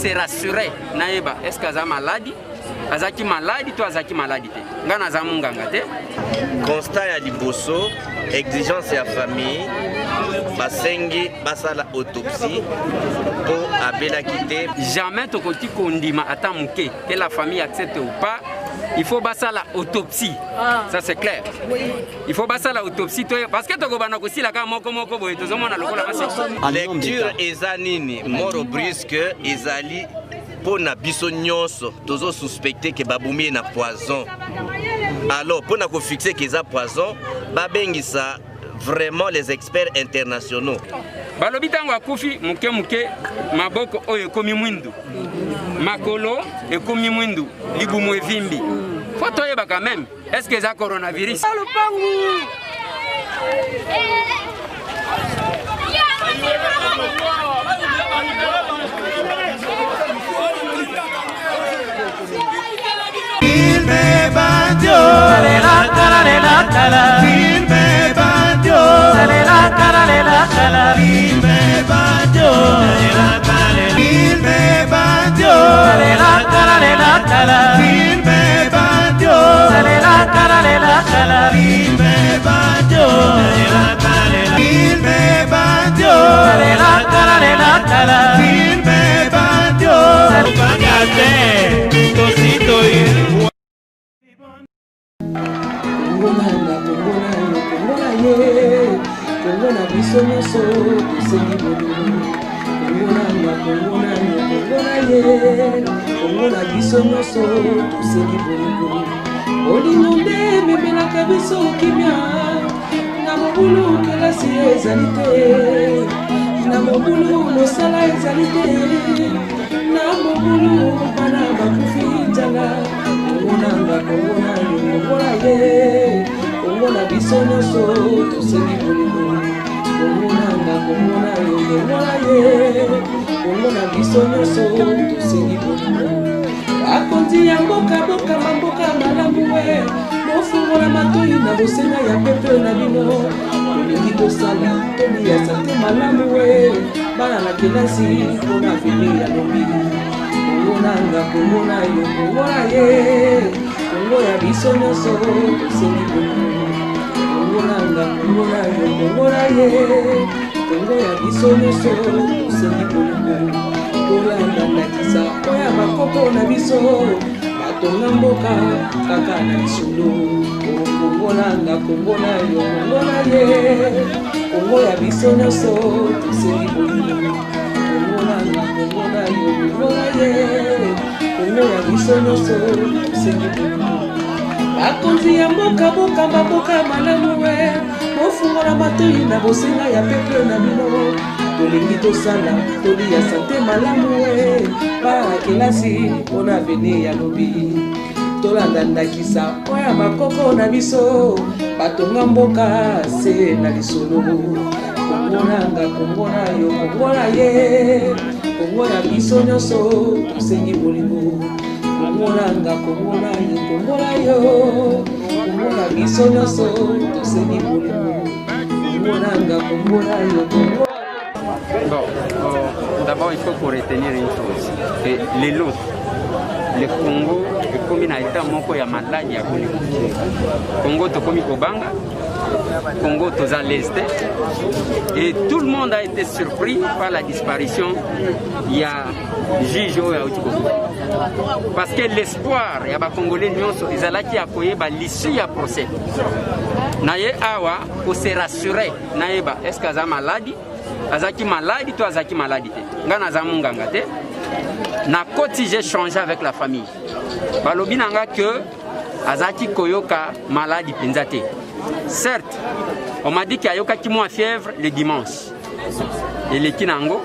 se rassurer, nayeba est ce que aza maladi, azalaki maladi to azalaki maladi te. Ngai naza monganga te. Constat ya liboso, exigence ya famille, basengi basala autopsie mpo abelaki te. Jamais tokoki kondima ata moke que la famille accepte ou pas, il faut basala autopsie. Ah. Ça c'est clair. Oui. Il faut basala autopsie to parce que tokobanda kosila kaka moko moko boye tozomona lokola basi. Lecture eza nini? Mort brusque ezali mpo na biso nyonso tozo suspecte ke babomi ye na poison. Alors mpo na kofixe ke eza poison, babengisa vraiment les experts internationaux. Balobi ntango akufi moke moke, maboko oyo ekomi mwindu, makolo ekomi mwindu, libumu evimbi. Fo toyeba quand même, est-ce que eza coronavirus? Lupangu. Kongo na biso nyonso tosengi bolingo. Kongo na nga, Kongo na yo, Kongo na ye. Kongo na biso nyonso tosengi bolingo. Bolingo nde ememelaka biso kimia. Na mobulu kelasi ezali te, na mobulu mosala ezali te, na mobulu bana bakufi nzala. Kongo na nga, Kongo na yo, Kongo na ye. Kongo na biso nyonso tosengi bolingo. Kongo na nga, Kongo na yo, Kongo na ye. Kongo na biso nyonso tosengi bolingo. Bakonzi ya mboka bokamba mboka malamu we, bofungola matoi na bosenga ya peuple na bino. Tolingi tosala toli ya sante malamu we, bana na kelasi mpona avenir ya lobi. Kongo na nga, Kongo na yo, Kongo na ye. Kongo ya biso nyonso tosengi bolingo. Kongo na nga, Kongo na yo, Kongo na ye. Kongo ya biso nyonso tosengi bolingo. Tolanda ndakisa oyo ya bakoko na biso, batonga mboka kaka na lisolo. Kongo na nga, Kongo na yo, Kongo na ye. Kongo ya biso nyonso tosengi bolingo. Kongo na nga, Kongo na yo, Kongo na ye. Kongo ya biso nyonso tosengi bolingo. Bakonzi ya mboka bokamba mboka malamu we, bofungola matoi na bosenga ya peuple na bino. Tolingi tosala toli ya sante malamu we, bana na kelasi mpona avenir ya lobi. Tolanda ndakisa oyo ya bakoko na biso, batonga mboka se na lisolo. Kongo na nga, Kongo na yo, Kongo na ye. Kongo ya biso nyonso tosengi bolingo. Kongo na nga, Kongo na yo, Kongo na yo. Kongo na biso nyonso tosengi bolingo. Kongo na nga, Kongo na yo, Kongo. D'abord, il faut qu'on retenir une chose. Que lelo, le Congo ekomi na état moko ya maladi ya bolingo. Congo tokomi kobanga, Congo toza l'aise te. Et tout le monde a été surpris par la disparition ya juge oyo auti kokufa. Parce que l'espoir ya ba Congolais nyonso ezalaki ya koyeba l'issue ya procès. Na ye awa ko se rassurer, nayeba est-ce que aza maladi, azalaki maladi to azalaki maladi te. Nga naza monganga te. Na koti, j'ai changé avec la famille. Balobi na nga que azalaki koyoka maladi mpenza te. Certes, on m'a dit qu'il ayokaki mwa fièvre le dimanche. Eleki na yango.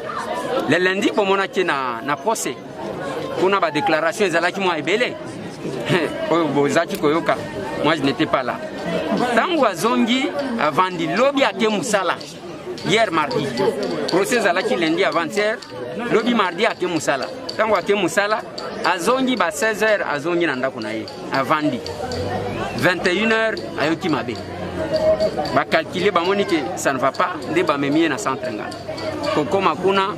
Le lundi bomonaki na procès. Kuna ba déclaration ezalaki mwa ebele. Oyo bozalaki koyoka, moi je n'étais pas là. Tango azongi avandi lobi ake mosala. Hier mardi. Procès ezalaki lundi avant-hier, lobi mardi ake mosala. Tango ake mosala, azongi ba 16 heures azongi na ndako na ye, avandi. 21 heures ayoki mabe. Ba calculer bamoni que ça ne va pas, nde bamemi ye na centre ngana. Kokoma kuna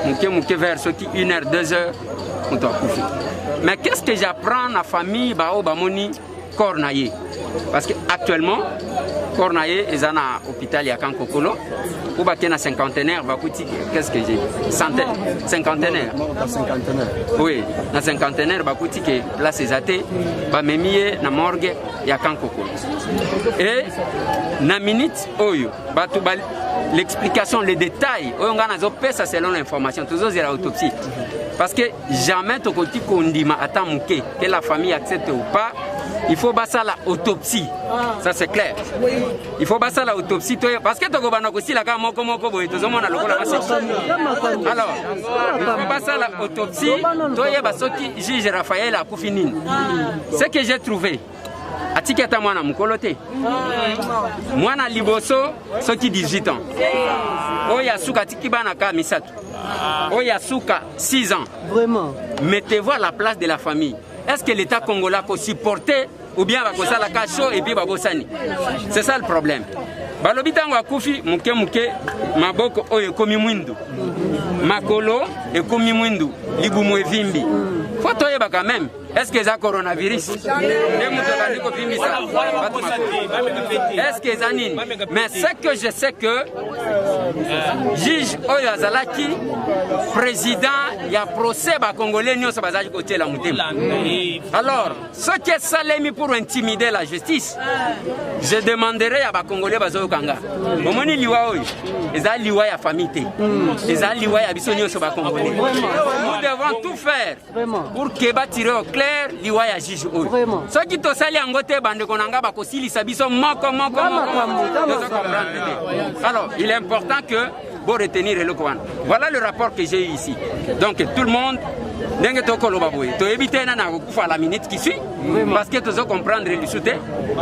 Moke moke vers soki 1 heure 2 heures moto akufi. Mais qu'est-ce que j'apprends na famille baoyo bamoni corps na ye? Parce que actuellement corps na ye eza na hôpital ya Kankokolo po bake na cinquantenaire bakuti, qu'est-ce que j'ai centaine cinquantenaire, oui, na cinquantenaire bakuti ke place eza te, bamemi ye na morgue ya Kankokolo. Et na minute oyo bato ba l'explication, le détail oyo ngai nazopesa selon l'information, tozozela autopsie, parce que jamais tokoki kondima ata moke. Que la famille accepte ou pas, il faut basala autopsie, ça c'est clair. Il faut basala autopsie toye, parce que tokobanda kosila kaka moko moko boye, tozomona lokola maseki. Alors il faut basala autopsie, toyeba soki juge Raphaël akufi nini. Ce que j'ai trouvé, atiki ata mwana mokolo te. Mwana liboso soki 18 ans, oyo asuka atiki bana kaka misato, oyo asuka 6 ans. Vraiment. Mettez-vous à la place de la famille. Est-ce que l'État congolais akosupporter ou bien bakosala ka show et puis babosani? C'est ça le problème. Balobi ntango akufi, moke moke maboko oyo ekomi mwindu, makolo ekomi mwindu, libumu evimbi. Faut toyeba quand même, est-ce que eza coronavirus nde moto abandi kovimbisa bato makolo? Est-ce que eza nini? Mais ce que je sais, que juge oyo azalaki président ya procès, bacongolais nyonso bazalaki kotiela motema. Alors soki esalemi pour intimider la justice, je demanderai ya bacongolais bazoyoka nga, omoni liwa oyo eza liwa ya famille te, eza liwa ya biso nyonso bacongolais. Nous devons tout faire pour ke batire au clair liwa ya juge oyo. Soki tosali yango te, bandeko na nga, bakosilisa biso moko moko moko. Tozo comprendre te. Alors il est important que bo retenir eloko wana. Voilà le rapport que j'ai eu ici. Donc tout le monde, ndenge tokoloba boye, toyebi te nani akokufa la minute qui suit, parce que tozo comprendre lisu te.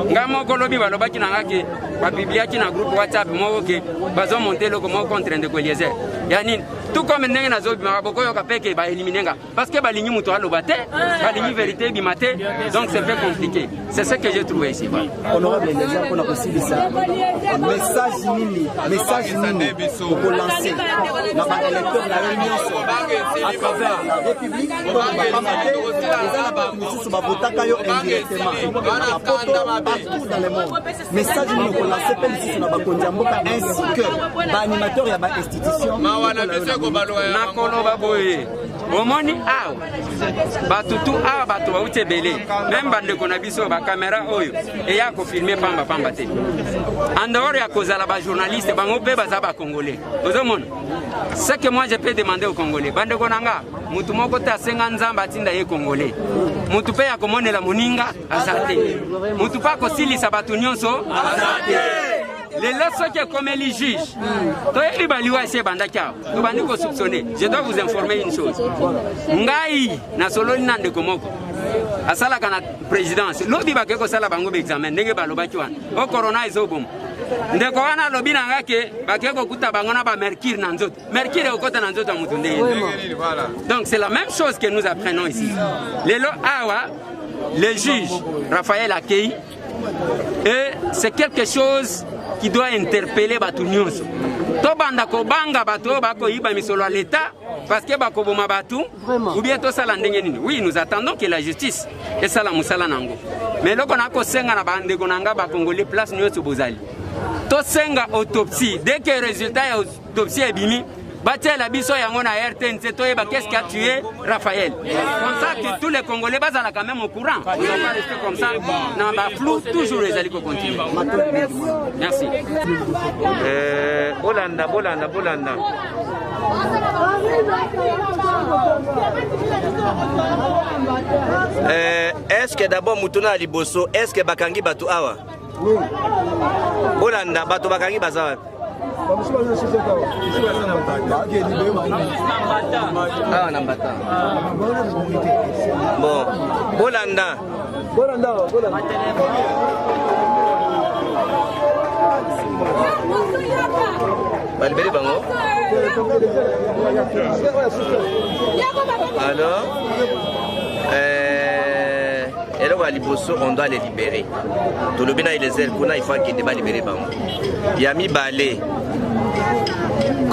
Nga moko lobi balobaki na nga ke bapubliaki na groupe WhatsApp moko ke bazomonte eloko moko contre ndeko Eliezer ya nini. Tout comme ndenge nazobimaka, bokoyoka mpe ke baélimine nga, parce que balingi moto aloba te, balingi vérité ebima te. Donc c'est un peu compliqué. C'est ce que j'ai trouvé ici, voilà. Honorable Eliezer, mpona kosilisa, message nini okolancer na baélecteur na yo nyonso à travers la République? Mpona bapamba te, eza na bato mosusu bavotaka yo indirectement na poto, partout dans le monde. Message nini okolancer mpe lisusu na bakonzi ya mboka ainsi que baanimateur ya bainstitution? Nakoloba boye, omoni awa bato tu awa, bato bauti ebele, même bandeko na biso bakamera oyo eya kofilmer pamba pamba te. En dehors ya kozala bajournaliste, bango mpe baza bacongolais. Ozomona, ce que moi je peux demander au Congolais, bandeko na nga, mutu moko te asenga Nzambe atinda ye Congolais. Mutu mpe ya komonela moninga aza te, mutu mpe akosilisa bato nyonso aza te. Lelo soki ekomeli juge, toyebi baliwa esi ebandaki awa, tobandi kosoupçonner. Je dois vous informer une chose. Ngai nasololi na ndeko moko asalaka na présidence. Lobi bakei kosala bango baexamen ndenge balobaki wana o corona ezoboma. Ndeko wana alobi na nga ke bakei kokuta bango na bamercure na nzoto. Mercure ekokota na nzoto ya moto ndenge? Donc c'est la même chose que nous apprenons ici lelo awa. Le juge Raphaël akei et c'est quelque chose qui doit interpeller bato nyonso. Tobanda kobanga bato oyo bakoyiba misolo ya l'État parce que bakoboma bato ou bien tosala ndenge nini? Oui, nous attendons que la justice esala mosala nango, mais eloko na kosenga na bandeko na nga bacongolais, place nyonso bozali, tosenga autopsie. Dès que résultat ya autopsie ebimi, batiela biso yango na RTNC, toyeba qu'est-ce qui a tué Raphaël, comme ça que tous les Congolais bazala quand même au courant. On va pas rester comme ça na baflou toujours, ezali kocontinue. Merci. Bolanda, bolanda, bolanda. Est ce que d'abord mutu na ya liboso, est ce que bakangi bato awa? Bolanda, bato bakangi baza wapi? Awa na Mbata. Bon, bolanda. Bolanda, bolanda. Balibérer bango. Alors eloko ya liboso, on doit les libérer. Tolobi na Eliezer kuna, il faut akende balibérer bango. Ya mibale,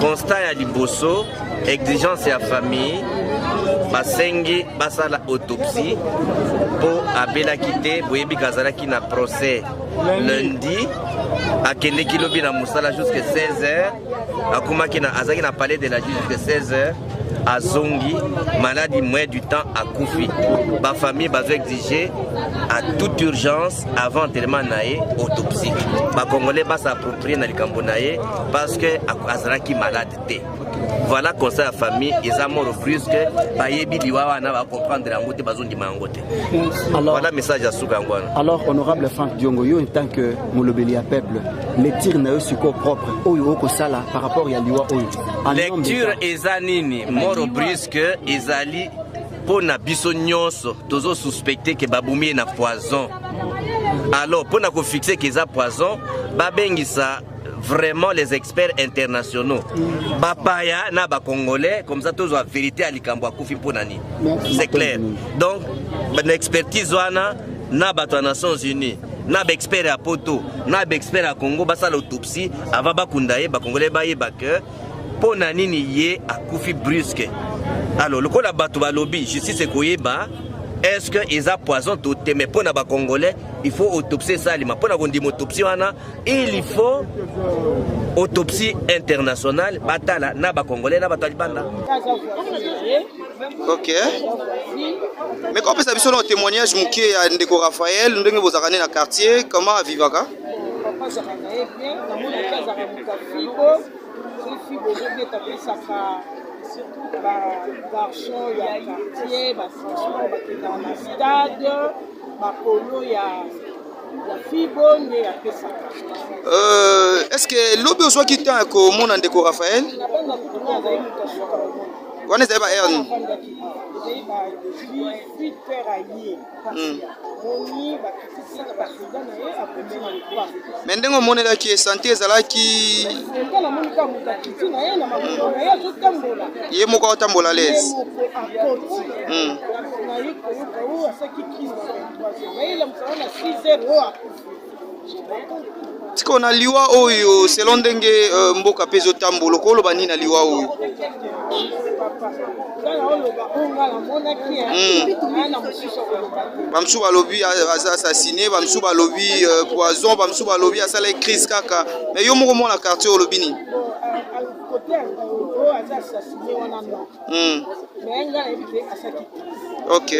constat ya liboso. Exigence ya famille, basengi basala autopsie mpo abelaki te. Boyebi kazalaki na procès lundi, akendeki lobi na mosala jusque 16 heures, akomaki na azalaki na palais de la justice jusque 16 heures, azongi maladi, moins du temps akufi. Bafamille bazo exiger à toute urgence, avant enterrement na ye, autopsie. Bacongolais bas'approprie na likambo na ye parce que azalaki malade te. Voilà, conseil ya famille eza mort brusque. Bayebi liwa wana, bacomprendre yango te, bazondima yango te. Voilà message ya suka yango wana. Alors, honorable Frank Diongo, yo en tant que molobeli ya peuple, lecture na yo sikoyo propre oyo okosala par rapport ya liwa oyo? Lecture eza nini? Mort brusque ezali mpo na biso nyonso tozosuspecte ke babomi ye na poison. Alors, mpo na kofixe ke eza poison, babengisa vraiment les experts internationaux, bapaya na bacongolais, comme ça tozwa vérité ya likambo akufi mpo na nini. C'est clair. Donc na expertise wana, na bato ya Nations Unies, na baexpert ya poto, na baexpert ya Congo, basala autopsie avant bakunda ye. Bacongolais bayeba ke mpo na nini ye akufi brusque. Alors, lokola bato balobi justice ekoyeba est ce que eza poison to te, mais mpo na bacongolais, il faut autopsie esalema. Mpo na kondima autopsie wana, il faut autopsie internationale, batala na bacongolais na bato ya libanda. Ok, mais kopesa biso na témoignage moke ya ndeko Raphaël, ndenge bozalaka nde na quartier, comment avivaka? Papa azalaka na ye bien. Namonaki azalaka moto ya fibo. Soki fibo ezobeta, apesaka bagarçon ya quartier batransport, bakendaka na stade, bapolo ya fibo nde apesaka. Est ce que lobi ozwaki temps ya komona ndeko Raphaël? Na banda kutu, nga azali moto asuka komona. Wana ezali ba heure nini? Afandaki ezali ba 18 heures, aye moni bakitisaka basoda na ye, akoti na lopango. Mais ndenge omonelaki ye, santé ezalaki? Nga namoni kaka moto akiti na ye na makolo na ye, azotambola. Ye moko aotambola lese? Ye moko akoti. Naye koyoka oyo asaki crise na 23 heures, nayelamusaka na 6 heures oyo akufi. Sikoyo na liwa oyo, selon ndenge mboka mpe ezotambola, okoloba nini na liwa oyo? Papa, nga naoloba oyo nga namonaki na mosusu akoloba te. Bamosusu balobi aza assassiné, bamosusu balobi poison, bamosusu balobi asala crise kaka. Mais yo moko mwana quartier, olobi nini? Côté oyo aza assassiné wana, non. Mais nga nayebi ke asaki. Ok,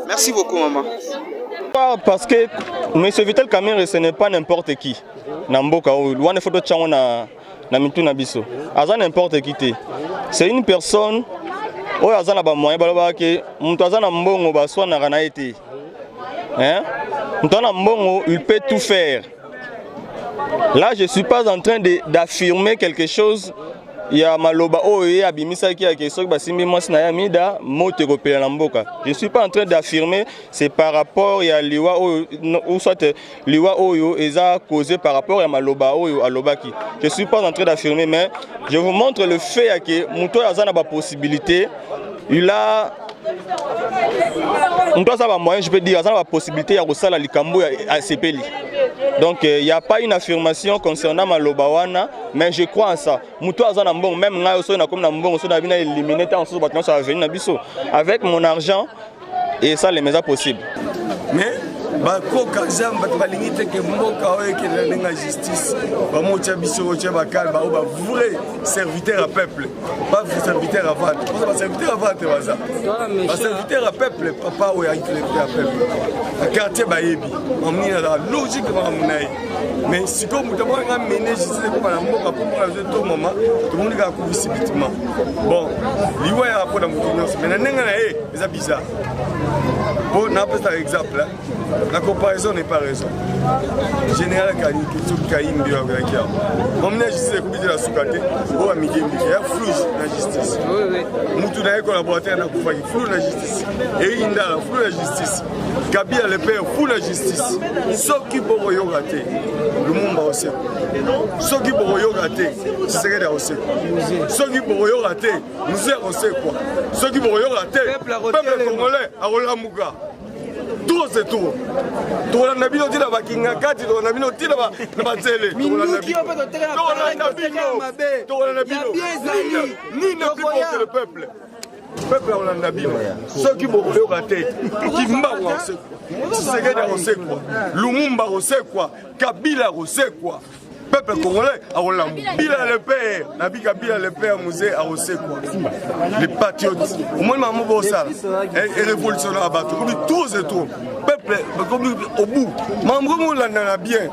merci beaucoup, maman. Parce que M. Vital Kamerhe, ce n'est pas n'importe qui. Na mboka oyo wana, faut totyango na mitu na biso. Aza n'importe qui te. C'est une personne oyo aza na bamoyen. Balobaka ke moto aza na mbongo, baswanaka na ye te. Hein? Moto aza na mbongo, il peut tout faire. Là, je suis pas en train d'affirmer quelque chose ya maloba oyo ye abimisaki yake soki basimbi mwasi na ye Amida, moto ekopela na mboka. Je suis pas en train d'affirmer c'est par rapport ya liwa oyo ou soit liwa oyo eza causé par rapport ya maloba oyo alobaki. Je suis pas en train d'affirmer, mais je vous montre le fait ya ke moto oyo aza na bapossibilité, il a moto aza bamoyen, je peux dire aza na bapossibilité ya kosala likambo ya asepeli. Donc il n'y a pas une affirmation concernant maloba wana, mais je crois en ça. Moto aza na mbongo, même ngai soki nakomi na mbongo, soki nabi na éliminer ntango mosusu bato nyonso aveni na biso avec mon argent, et ça les eza possible. Mais bakoka nzambe, bato balingi te ke mboka oyo ekende na ndenge ya justice. Bamotya biso otya bakale bao bavrai serviteur ya peuple, pas serviteur ya vente. Mposa baserviteur ya vente, baza baserviteur ya peuple. Papa oyo ayaki serviteur ya peuple na quartier, bayebi makambo nini, azala logique makambo na ye. Mais sikoyo moto amonanga mene justice ekoma na mboka, mpo mboka nazo etomama. Tomoni kaka kufi subitement. Bon, liwa yaka mpona moto nyonso, mais na ndenge na ye eza bizarre. Mpo napesa exemple, la comparaison n'est pas raison. Général soki Kayimbi oyo akolaki awa, mamina justice ekobi te na suka te. Oyo amidembiki ya flou na justice, mutu na ye collaborateur nakufaki, flou na justice. Eyi Ndala, flou na justice. Kabila le père, flou na justice. Soki bokoyoka te, Lumumba oseko. Soki bokoyoka te, Tshisekedi akosekwa. Soki bokoyoka te, Mzee akosekwa. Soki bokoyoka te, peuple congolais akolamuka. Trop c'est trop. Tokolanda bino tina bakinga kati, tokolanda bino tina na banzele. Tokolanda bino, tokolanda bino. Nini plus fort que le peuple? Peuple akolanda bino. Soki bokoyoka te, Kimbangu akosekwa, Tshisekedi akosekwa, Lumumba akosekwa, Kabila akosekwa. Peuple congolais akolanda Bila le père, nabi Kabila le père Mzee akosekwa. Les patriotes, omoni makambo bosala e révolutionnaire bato komi trop c'est trop. Peuple bakomi au bout. Makambo komi olanda na bien.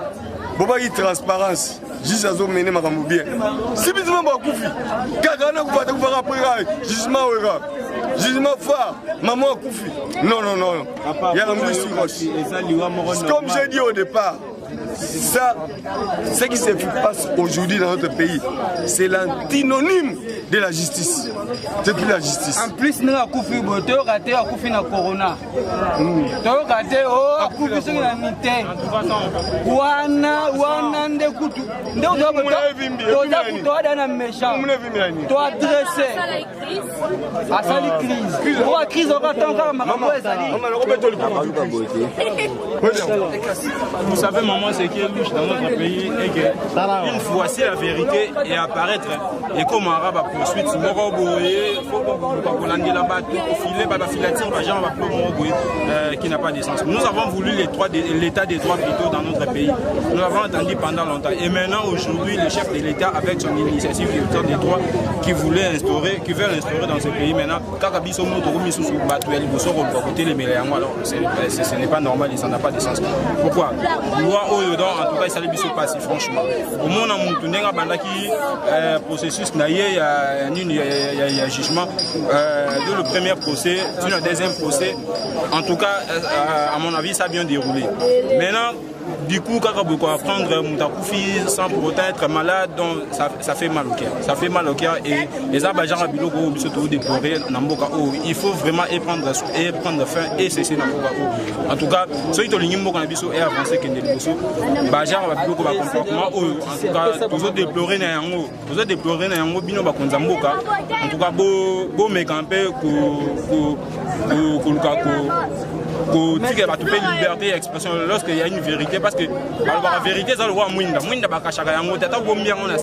Bobaki transparence. Juge azomene makambo bien. Si biso bakufi, kaka wana kufa te kufaka après kaka jugement oyo kaka. Jugement phare, maman akufi. Non non non. Il y a un bruit sur Comme j'ai dit au départ, ça, ce qui se passe aujourd'hui dans notre pays, c'est l'antinonyme de la justice. C'est plus la justice. En plus, nous avons akufi boye toyoka te akufi na corona toyoka te o akufi soki na mite wana wana nde kutu nde toza kutu ada na méchant toadresse asali crise oa crise oka ntango kaka makambo ezali. Vous savez, maman, ce qui est louche dans notre pays est que une fois si la vérité est apparaître et comme arabe a poursuite, moko boye, faut kolandela bato, kofile ba filature ba genre ba moko boye qui n'a pas de sens. Nous avons voulu l'état des droits plutôt dans notre pays. Nous l'avons attendu pendant longtemps. Et maintenant, aujourd'hui, le chef de l'État, avec son initiative l'état des droits, qui voulait instaurer, qui veut l'instaurer dans ce pays maintenant, kaka biso moto komi susu bato ya liboso koluka kotelemela yango, alors ce n'est pas normal et ça n'a pas de sens. Pourquoi loi oyo? Donc en tout cas esali biso pasi franchement. Omona mutu ndenge abandaki processus na ye ya nini ya jugement, de le premier procès puis le deuxième procès, en tout cas à mon avis ça a bien déroulé. Maintenant, du coup, kaka boye koapprendre moto akufi sans pour autant être malade, donc ça fait mal au cœur, ça fait mal au cœur. Et eza bagenre ya biloko oyo biso todéplorer na mboka oyo. Il faut vraiment et prendre fin et cesser na mboka oyo. En tout cas, soki tolingi mboka na biso e avance, kende liboso, bagenre ya biloko, bacomportement oyo, en tout cas tozodéplorer na yango, tozodéplorer na yango. Bino bakonzi ya mboka, en tout cas bomeka mpe koluka kotikela bato mpe liberté ya expression lorsque il y a une vérité, parce que balobaka vérité eza lokola mwinda, mwinda bakashaka yango te ata bombi yango na